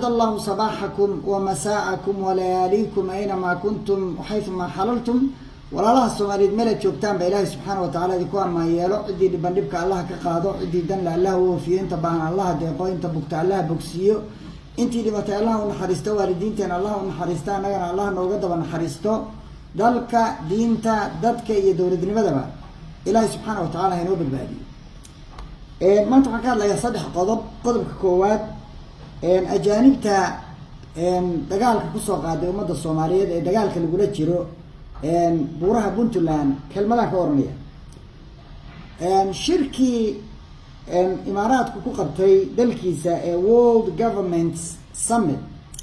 Allahu sabaaxakum wa masaa'akum walayaaliikum aynamaa kuntum xayumaa xalaltum. Walaalaha Soomaaliyeed meelaad joogtaan ba, Ilaahay subxaana wa tacala idinku ammaan yeelo. Ciddii dhiban dhibka Allaha ka qaado, ciddii danle Allah u oofiyo, inta baahan Allaha deeqo, inta bugta Allaha bogsiiyo, intii dhimatay Allah u naxariisto, waalidiinteena Allah u naxariisto, annagana Allah nooga daba naxariisto. Dalka, diinta, dadka iyo dowladnimadaba Ilaahay subxaana wa tacala hainoo badbaadiyo. Maanta waxaan ka hadlayaa saddex qodob. Qodobka koowaad, ajaanibta dagaalka kusoo qaaday ummadda Soomaaliyeed ee dagaalka lagula jiro buuraha Puntland, kelmadaan ka oranaya. Shirkii Imaaraadku ku qabtay dalkiisa ee World Governments Summit,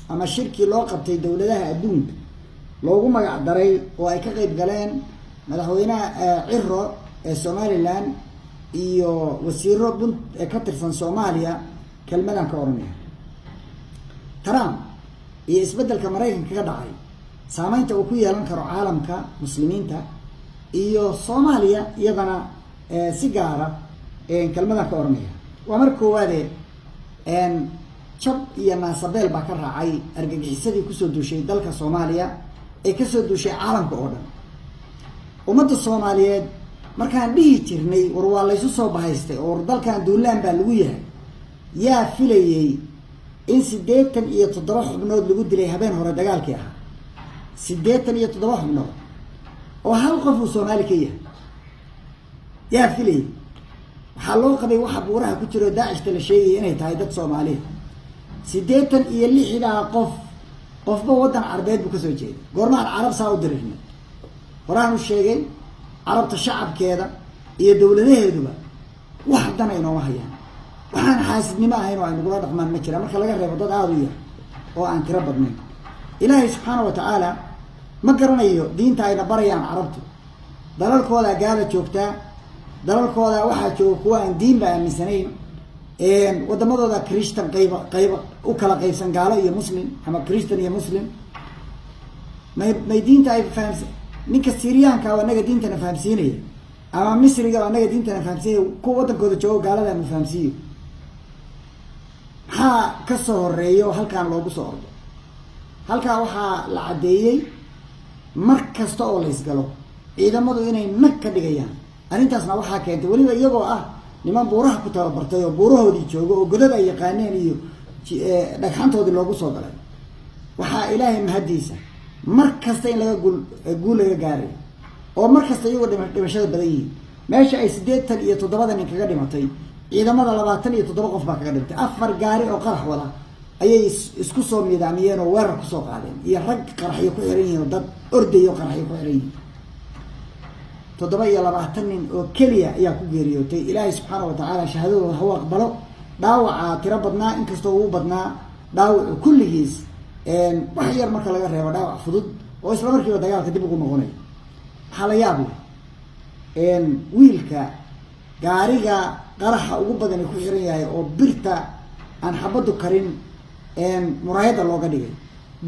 ama shirkii loo qabtay dowladaha adduunka loogu magac daray, oo ay ka qeyb galeen madaxweynaha Ciro ee Somaliland iyo wasiiro bunt ka tirsan Soomaaliya, kelmadaan ka oranaya. Trump iyo isbeddelka Maraykanka ka dhacay, saameynta uu ku yeelan karo caalamka Muslimiinta iyo Soomaaliya iyadana si gaara, kelmadaan ka oranaya. Waa marka koowaade, jab iyo naasabeel baa ka raacay argagixisadii kusoo duushay dalka Soomaaliya ee kasoo duushay caalamka oo dhan. Ummadda Soomaaliyeed markaan dhihi jirnay, "War waa laysu soo bahaystay oo war dalkan duulaan baa lagu yahay," yaa filayey in 87 xubnood lagu dilay habeen hore dagaalkii ahaa? 87 xubnood oo hal qof uu Soomaali ka yahay, yaa filayay? Waxaa loo qabay waxa buuraha ku jiro Daacishta la sheegaya inay tahay dad Soomaaliya. 86-daa qof, qofba waddan Carbeed buu kasoo jeeday. Goormahan Carab saa u dirirnay? Horaan u sheegay, Carabta shacabkeeda iyo dowladaheeduba wax dana inooma hayaan. Waxaan xaasidnimo ahayn oo ay nagula dhaqmaan ma jiraan, marka laga reebo dad aada u yar oo aan tiro badnayn. Ilaahay subxaana wa tacaala ma garanayo diinta ayna barayaan Carabtu. Dalalkoodaa gaala joogtaa, dalalkooda waxaa jooga kuwa aan diinba aaminsanayn, wadamadooda Christian qayb qayb u kala qaybsan, gaalo iyo Muslim ama Christian iyo Muslim. May diinta ay fahamsa? Ninka Syriyaanka oo anaga diintana fahamsiinaya ama Misriga oo anaga diintana fahamsiinaya, kuwa waddankooda joogo gaalada ma fahamsiiyo? Maxaa kasoo horeeya oo halkaan loogu soo ordo? Halkaa waxaa la caddeeyey mar kasta oo la isgalo ciidamadu inay nag ka dhigayaan. Arrintaasna waxaa keentay weliba iyagoo ah niman buuraha ku tababartay oo buurahoodii joogo oo godad ay yaqaaneen iyo dhagxantoodii loogu soo galay. Waxaa Ilaahay mahaddiisa mar kasta in laga guul laga gaaray oo mar kasta iyagoo dhimashada badan yihiin. Meesha ay 87-da nin kaga dhimatay, ciidamada 27 qof baa kaga dhintay. Afar gaari oo qarax wada ayay isku soo miidaamiyeen oo weerar kusoo qaadeen, iyo rag qaraxyo ku xiran yihiin oo dad ordayo qaraxyo ku xiran yihiin. 27 nin oo keliya ayaa ku geeriyootay. Ilaahay subxaana wa tacaala shahaadadooda ha u aqbalo. Dhaawacaa tiro badnaa, inkastoo uu badnaa dhaawacu kulligiis, wax yar marka laga reebo dhaawac fudud oo isla markiiba dagaalka dib ugu noqonayo. Waxaa la yaab leh wiilka gaariga qaraxa ugu badani ku xiran yahay oo birta aan xabaddu karin muraayadda looga dhigay,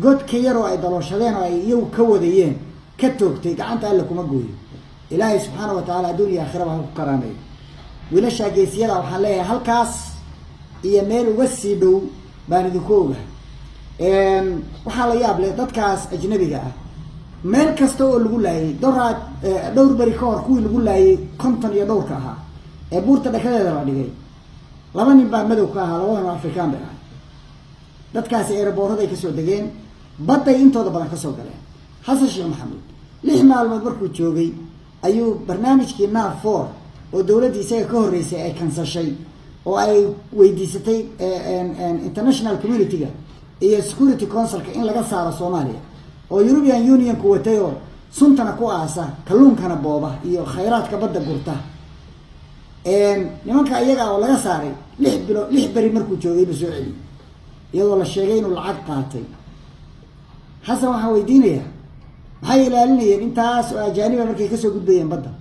godka yar oo ay dalooshadeen oo ay iyagu ka wadayeen ka toogtay. Gacanta Alle kuma gooyo. Ilaahay subxaana wa tacala adduun iyo aakhiraba ha ku karaameeyo wiilashaa geesiyada. Waxaan leeyahay, halkaas iyo meel uga sii dhow baan idinku ogahay. Waxaa la yaab leh dadkaas ajnabiga ah meel kasta oo lagu laayay. Doraad, dhowr beri ka hor, kuwii lagu laayay 50 iyo dhowrka ahaa ee buurta dhakadeeda la dhigay, laba nin baa madow ka ahaa, labadan oo Afrikaan bay ahay. Dadkaasi airport-aday kasoo degeen, badday intooda badan kasoo galeen. Xasan Sheekh Maxamuud 6 maalmood markuu joogay ayuu barnaamijkii NAVFOR oo dowladdii isaga ka horreysay ay kansashay oo ay weydiisatay international community-ga iyo Security Council-ka in laga saaro Soomaaliya, oo European Union-ku watay, oo suntana ku aasa, kalluunkana booba iyo khayraadka badda gurta. Nimanka iyaga oo laga saaray, 6 bilo 6 beri markuu joogay buu soo celiyey, iyadoo la sheegay inuu lacag qaatay. Xasan waxaan weydiinayaa, maxay ilaalinayeen intaas oo ajaaniba markay kasoo gudbayeen badda?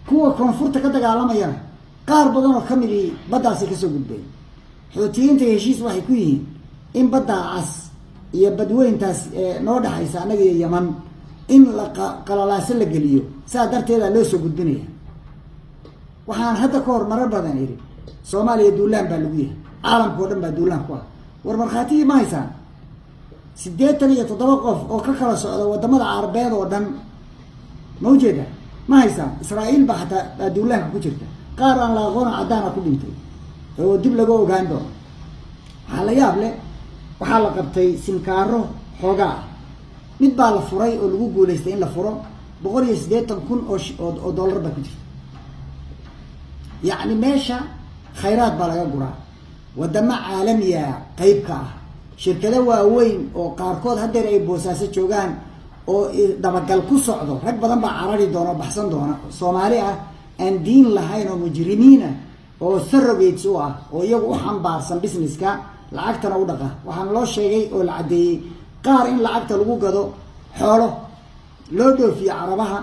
Kuwa koonfurta ka dagaalamayana qaar badan oo kamidii baddaasay kasoo gudbeen. Xuutiyiinta heshiis waxay ku yihiin in baddaa Cas iyo badweyntaas noo dhexaysa annaga iyo Yaman in la qalalaaso la geliyo, saa darteedaa loo soo gudbinaya. Waxaan hadda ka hor marar badan idhi, Soomaaliya duulaan baa lagu yahay, caalamka oo dhan baa duulaan ku ah. War markhaatigii ma haysaan? 87 qof oo ka kala socda wadamada Carabeed oo dhan, ma ujeeda? Ma haysaan? Israa'iil baa xataa baa duulaanka ku jirta. Qaar aan la aqoona caddaana ku dhintay oo dib laga ogaan doono. Waxaa la yaab leh, waxaa la qabtay simkaaro xoogaa ah. Mid baa la furay oo lagu guulaystay in la furo. 180,000 oo dollar baa ku jirta. Yacni meesha khayraad baa laga guraa, wadamo caalamiya qeyb ka ah, shirkado waaweyn oo qaarkood haddeer ay Boosaaso joogaan oo dabagal ku socdo. Rag badan baa carari doona oo baxsan doona, Soomaali ah, aan diin lahayn oo mujrimiin ah oo surrogates u ah oo iyagu u xambaarsan businesska, lacagtana u dhaqa. Waxaana loo sheegay oo la caddeeyey qaar in lacagta lagu gado xoolo loo dhoofiyo Carabaha,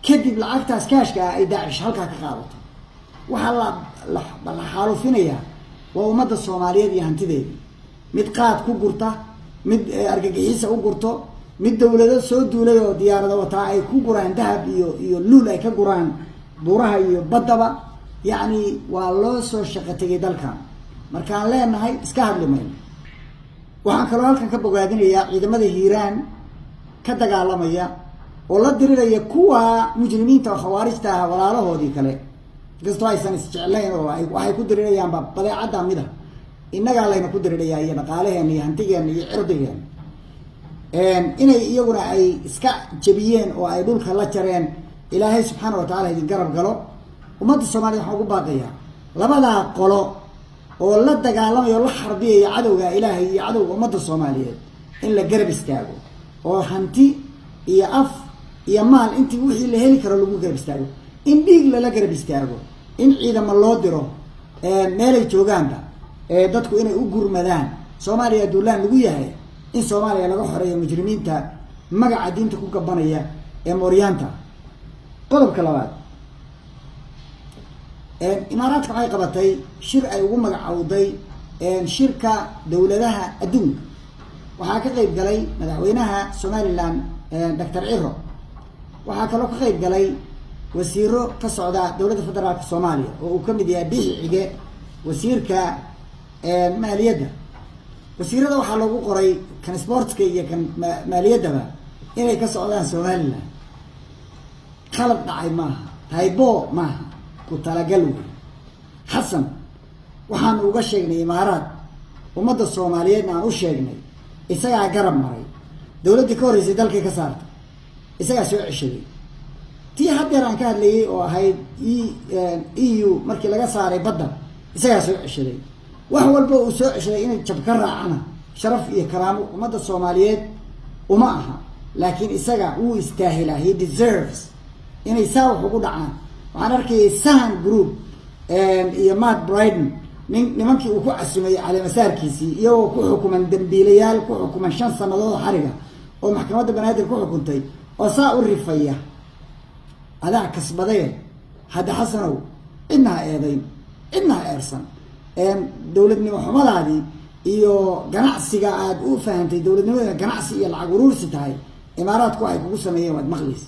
kadib lacagtaas kaashka ah ay Daacish halkaa ka qaadato. Waxaa la xaalufinayaa waa ummadda Soomaaliyeed iyo hantideedii. Mid qaad ku gurta, mid argagixiisa u gurto, mid dawlado soo duulay oo diyaarado wataa ay ku guraan dahab iyo luul ay ka guraan buuraha iyo baddaba. Yacni waa loo soo shaqo tegay dalkan. Markaan leenahay iska hadli mayno. Waxaan kaloo halkan ka bogaadinayaa ciidamada Hiiraan ka dagaalamaya oo la diriraya kuwa mujrimiinta oo khawaarijta ah, walaalahoodii kale, inkastoo aysan isjeclayn oo ay waxay ku dirirayaanba badeecadda mid a innagaa layna ku dirirayaa iyo dhaqaalaheena iyo hantigeena iyo cirdigeena, inay iyaguna ay iska jebiyeen oo ay dhulka la jareen. Ilaahay subxaana wa tacala idin garab galo. Ummadda Soomaliya waxaan ugu baaqayaa labadaa qolo oo la dagaalamaya oo la xarbiyaya cadowga Ilaahay iyo cadowga ummadda Soomaaliyeed in la garab istaago oo hanti iyo af iyo maal intii wixii la heli karo lagu garab istaago, in dhiig lala garab istaago, in ciidamo loo diro meelay joogaanba, dadku inay u gurmadaan. Soomaaliya duulaan lagu yahay, in Soomaaliya laga xoreeyo mujrimiinta magaca diinta ku gabanaya ee mooryaanta. Qodobka labaad, Imaaraadka waxay qabatay shir ay ugu magacowday shirka dowladaha adduunka. Waxaa ka qeyb galay madaxweynaha Somaliland, Doctor Ciro. Waxaa kaloo ka qeyb galay wasiiro ka socda dowladda federaalka Soomaaliya oo uu kamid yahay Bixi Cige, wasiirka maaliyadda. Wasiirada waxaa loogu qoray kan sportska iyo kan maaliyaddaba inay ka socdaan Somaliland. Khalad dhacay maaha, typo maaha, ku talagal wey. Xasan waxaanu uga sheegnay Imaaraad, ummadda Soomaaliyeedna aan u sheegnay, isagaa garab maray. Dowladdii ka horreysay dalkay ka saartay, isagaa soo ceshaday. Tii haddeer aan ka hadlayay oo ahayd EU markii laga saaray badda, isagaa soo ceshaday. Wax walba uu soo ceshaday inay jab ka raacana sharaf iyo karaamo ummadda Soomaaliyeed uma aha, laakiin isaga wuu istaahilaa. He deserves inay saa wax ugu dhacaan. Waxaan arkayay Sahan Group iyo Mark Bryden, nin nimankii uu ku casumay caleemasaarkiisii, iyagoo ku xukuman dambiilayaal, ku xukuman 5 sanadood xariga oo maxkamadda Banaadir ku xukuntay, oo saa u rifaya. Adaa kasbadaye hadda, Xasanow, cidna ha eedayn, cidna ha eersan. Dowladnimo xumadaadii iyo ganacsiga aada u fahantay dowladnimada ganacsi iyo lacag uruursi tahay, Imaaraadku waxay kugu sameeyeen waad maqlaysa.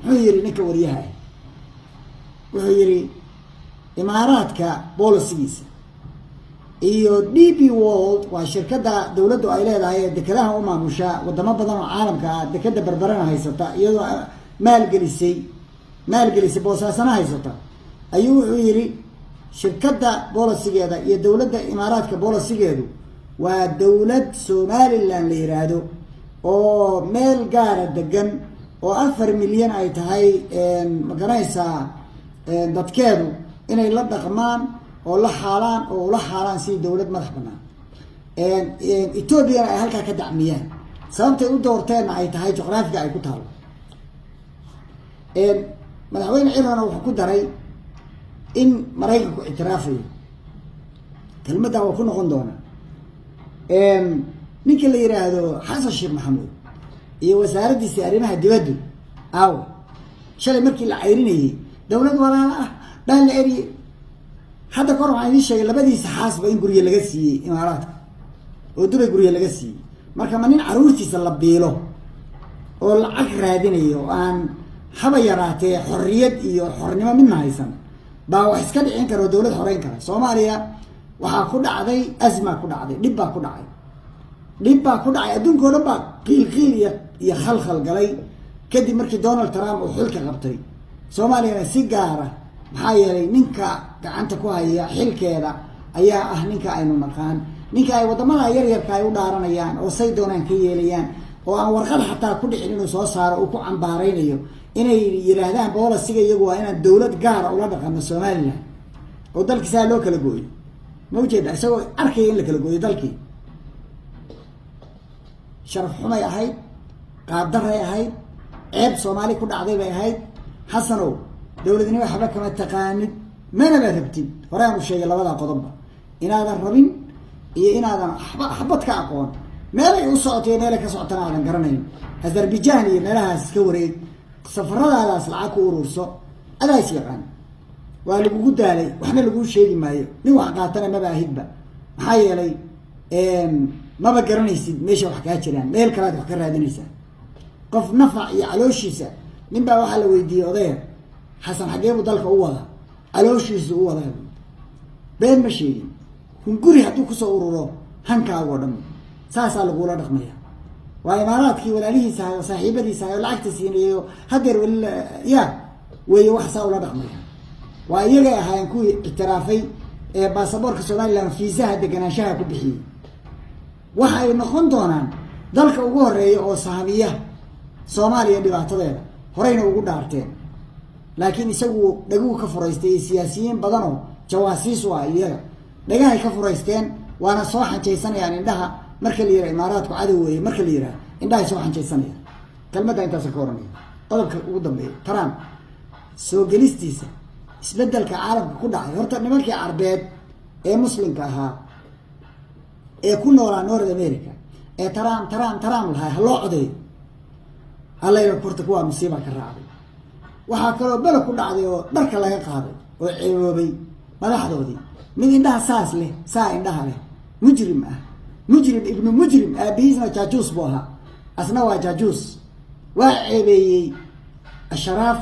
Muxuu yihi ninka wariyaha ah? Wuxuu yihi Imaaraadka policygiisa iyo DP World, waa shirkadda dowladdu ay leedahay ee dekedaha u maamusha wadamo badan oo caalamka ah, dekeda Berberana haysata, iyadoo maalgelisay Boosaasana haysata, ayuu wuxuu yihi shirkadda policygeeda iyo dowladda Imaaraadka policygeedu waa dowlad Somaliland la yiraahdo oo meel gaara degan oo 4 milyan ay tahay, ma garanaysaa, dadkeedu, inay la dhaqmaan oo la xaalaan oo ula xaalaan sidii dowlad madax banaan, Etoobiyana ay halkaa ka dacmiyaan. Sababtay u doorteenna ay tahay juqraafiga ay ku taalo. Madaxweyne Cirona wuxuu ku daray in Maraykanku ictiraafayo. Kelmaddaa waa ku noqon doonaa. Ninka la yidhaahdo Xasan Sheekh Maxamuud iyo wasaaraddiisa arrimaha dibaddu aawo? Shalay markii la cayrinayay dowlad walaalo ah baa la eriyey. Hadda kahor waxaan idiin sheegay labadiisa xaasba in gurye laga siiyey Imaaraadka oo Dubay gurye laga siiyey. Marka ma nin caruurtiisa la biilo oo lacag raadinayo oo aan haba yaraatee xorriyad iyo xornimo midna haysan baa wax iska dhicin kara oo dowlad xoreyn kara Soomaaliya? Waxaa ku dhacday azma, ku dhacday dhib baa ku dhacay, dhib baa ku dhacay. Adduunka o dhan baa qiil qiil iyo khalkhal galay kadib markii Donald Trump uu xilka qabtay. Soomaaliyana si gaara, maxaa yeelay ninka gacanta ku haya xilkeeda ayaa ah ninka aynu naqaan, ninka ay waddamada yaryarka ay u dhaaranayaan oo say doonaan ka yeelayaan, oo aan warqad xataa ku dhicin inuu soo saaro uu ku cambaaraynayo inay yidhaahdaan policyga iyagu waa inaan dowlad gaara ula dhaqano Somaliland oo dalkii saa loo kala gooyo. Ma ujeeda isagoo arkaya in la kala gooyo dalkii? Sharaf xumay ahayd, qaabdaray ahayd, ceeb Soomaali ku dhacday bay ahayd. Xasanow, dowladnimo waxba kama taqaanid, manaba rabtid. Hore aan u sheegay labadaa qodobba, inaadan rabin iyo inaadan xabad ka aqoon meelay u socoto iyo meelay ka socotana aadan garanayn. Azerbaijan iyo meelahaas iska wareeg, safaradaadaas lacag ku ururso, adaa is yaqaan. Waa lagugu daalay, waxna laguu sheegi maayo. Nin wax qaatana maba ahidba, maxaa yeelay maba garanaysid meesha wax kaa jiraan, meel kalaad wax ka raadinaysaa. Qof nafac iyo calooshiisa. Nin baa waxaa la weydiiyey, odaya, "Xasan xagee buu dalka u wadaa?" "Calooshiisu u wadaa." Been ma sheegin. Hunguri hadduu kusoo ururo hankaago dhan, saasaa lagula dhaqmaya. Waa Imaaraadkii walaalihiisa ahay oo saaxiibadiisa ahay oo lacagta siinayo haddeer weli ya weeye wax saa ula dhaqmaya. Waa iyagay ahaayeen kuwii ictiraafay ee baasaboorka Somaliland fiisaha deganaanshaha ku bixiyey. Waxa ay noqon doonaan dalka ugu horeeya oo saamiya Soomaaliya dhibaatadeeda, horeyna ugu dhaarteen. Laakiin isagu dhaguhu ka furaystay, iyo siyaasiyiin badanoo jawaasiis u ah iyaga dhagahay ka furaysteen, waana soo xanjaysanayaan indhaha marka la yidhaha Imaaraadku cadow weeye. Marka la yidhaha, indhahay soo xanjaysanayaan. Kelmadda intaasa ka oranaya. Qodobka ugu dambeeya, Trump soo gelistiisa, isbedelka caalamka ku dhacay. Horta nimankii Carbeed ee Muslimka ahaa ee ku noolaa North America ee "Trump, Trump, Trump" lahaa, "Ha loo codeeyo," allayla horta kuwaa musiiba ka raacday. Waxaa kaloo belo ku dhacday oo dharka laga qaaday oo ceeboobay madaxdoodii. Mid indhaha saas leh, saa indhaha leh, mujrim ah, mujrim ibnu mujrim, aabihiisna jaajuus buu ahaa, asna waa jaajuus. Waa ceebeeyey asharaaf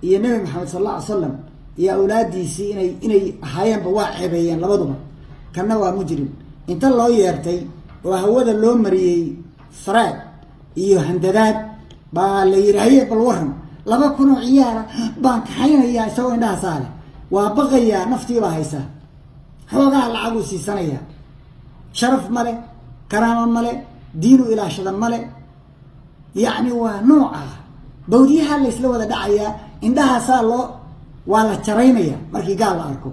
iyo Nebi Maxamed sal alla ly slam iyo awlaadiisii inay ahaayeenba, waa ceebeeyeen labaduba. Kanna waa mujrim. Inta loo yeertay oo hawada loo mariyey threat iyo handadaad baa la yidhi, "Haye, bal waran, 2000 oo ciyaara baan kaxaynayaa." Isagoo indhaha saale waa baqayaa, naftiibaa haysaa, xoogaha lacaguu siisanayaa. Sharaf male, karaamo male, diinu ilaashada male. Yacni waa nooca bawdiyaha laysla wada dhacayaa, indhahaasaa loo waa la jaraynaya markii gaal la arko.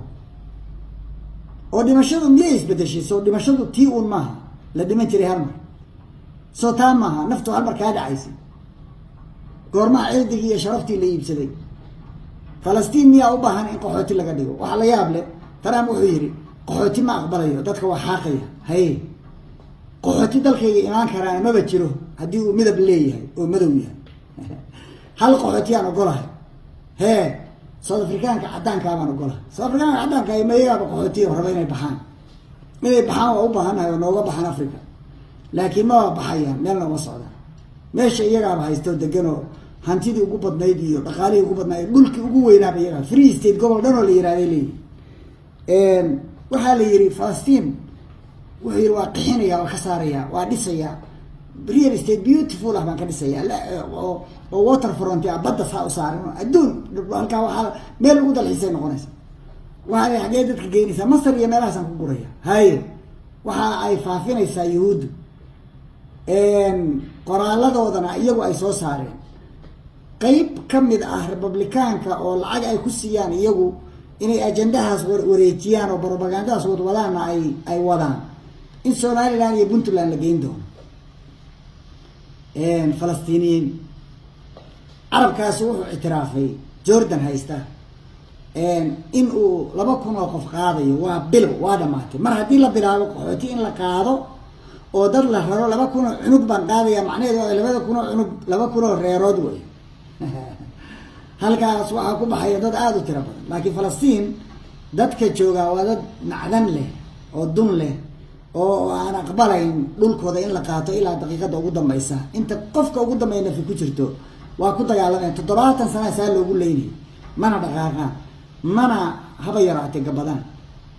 Oo dhimashadu miyay isbedeshay? Soo dhimashadu tii uun maaha la dhiman jiray hal mar? Soo taa maaha naftu hal mar kaa dhacaysay? Goormaha cirdigii iyo sharaftii la iibsaday? Falastiin miyaa u baahan in qaxooti laga dhigo? Waxaa la yaab leh, Trump wuxuu yidhi, "Qaxooti ma aqbalayo, dadka waa xaaqaya." Haye, qaxooti dalkayga imaan karaan maba jiro haddii uu midab leeyahay oo madow yahay. Hal qaxootiyaan ogolahay, hee, South Africaanka caddaankaa baan ogolahay. South Africaanka caddaanka mayagaaba qaxootiya raba inay baxaan? Inay baxaan waa u baahannahay oo nooga baxaan Africa, laakiin maba baxayaan, meelna uma socdaan. Meesha iyagaaba haystoo deganoo hantidii ugu badnayd iyo dhaqaalihii ugu badnayd, dhulkii ugu weynaaba iyagaa, Free State gobol dhan oo la yihahday leeyihi. Waxaa la yihi Falastiin, wuxuu yihi, waa qixinaya, waa ka saaraya, waa dhisaya, real estate beautiful ah baan ka dhisaya oo water front ah, badda saa u saaran adduun. Halkaa waxaa meel lagu dalxiisay noqonaysa. Waxaa xaggee dadka geynaysaa? Masar iyo meelahaasaan ku guraya. Haye, waxa ay faafinaysaa Yuhuuddu qoraaladoodana iyagu ay soo saareen, qeyb ka mid ah Republicaanka oo lacag ay ku siiyaan iyagu inay ajandahaas wareejiyaan oo propagandadaas wadwadaanna ay wadaan, in Somaliland iyo Puntland la geyn doono Falastiiniyiin. Carabkaasi wuxuu ictiraafay Jordan haysta in uu 2000 oo qof qaadayo. Waa bilow, waa dhamaatay. Mar haddii la bilaabo qaxooti in la qaado oo dad la raro, 2000 oo cunug baan qaadaya, macnaheedu waa 2000 oo cunug, 2000 oo reerood wey. Halkaas waxaa ku baxaya dad aada u tiro badan. Laakiin Falastiin dadka joogaa waa dad macdan leh oo dun leh oo aan aqbalayn dhulkooda in la qaato ilaa daqiiqada ugu dambaysa. Inta qofka ugu dambeeya nafi ku jirto waa ku dagaalameen. 70 sanaa saa loogu leynayay, mana dhaqaaqaan, mana haba yaraatay gabadaan.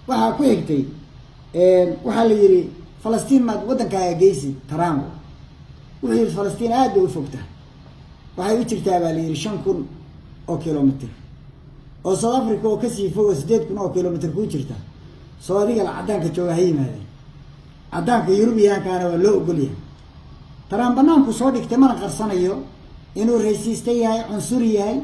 Waxaa ku xigtay Waxaa la yidhi, "Falastiin maad waddankaaga geysid, Trump?" Wuxuu yidhi, "Falastiin aad bay u fogtahay." "Waxay u jirtaa," baa la yidhi, "5,000 oo kilomitr," oo South Africa oo kasii fogo 8,000 oo kilomitr kuu jirta. Soo adiga la caddaanka jooga ha yimaadeen, caddaanka Yurubiyaankaana waa loo ogolyahay. Trump banaanku soo dhigtay, mana qarsanayo inuu racist yahay, cunsuri yahay,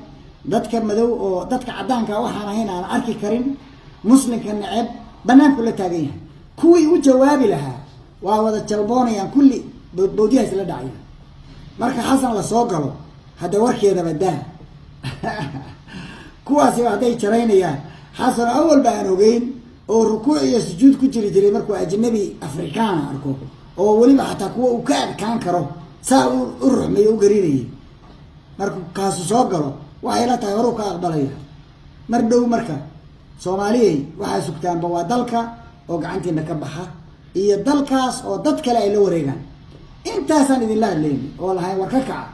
dadka madow oo dadka caddaanka waxaan ahayn aan arki karin, muslimka neceb, banaanku la taagan yahay. Kuwii u jawaabi lahaa waa wada jalboonayaan, kulli bowdyahaas la dhacaya. Marka Xasan la soo galo, hadda warkeedaba daa. Kuwaasiba hadday jaraynayaan, Xasan awalba aan ogeyn oo rukuuc iyo sujuud ku jiri jiray markuu ajnabi Afrikaana arko, oo weliba xataa kuwa uu ka adkaan karo saa u ruxmayo, u garinayay, markuu kaasu soo galo, waxay la tahay horuu ka aqbalaya mar dhow. Marka Soomaaliyey, waxaa sugtaanba waa dalka oo gacantiina ka baxa iyo dalkaas oo dad kale ay la wareegaan. Intaasaan idinla hadlayni oo lahayn, war ka kaca,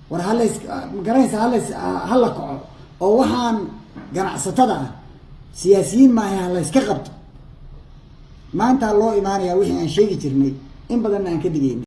war halays magaranaysa, halays hala kaco, oo waxaan ganacsatada ah, siyaasiyiin maaha, halayska qabto. Maantaa loo imaanayaa wixii aan sheegi jirnay, in badanna aan ka digayna.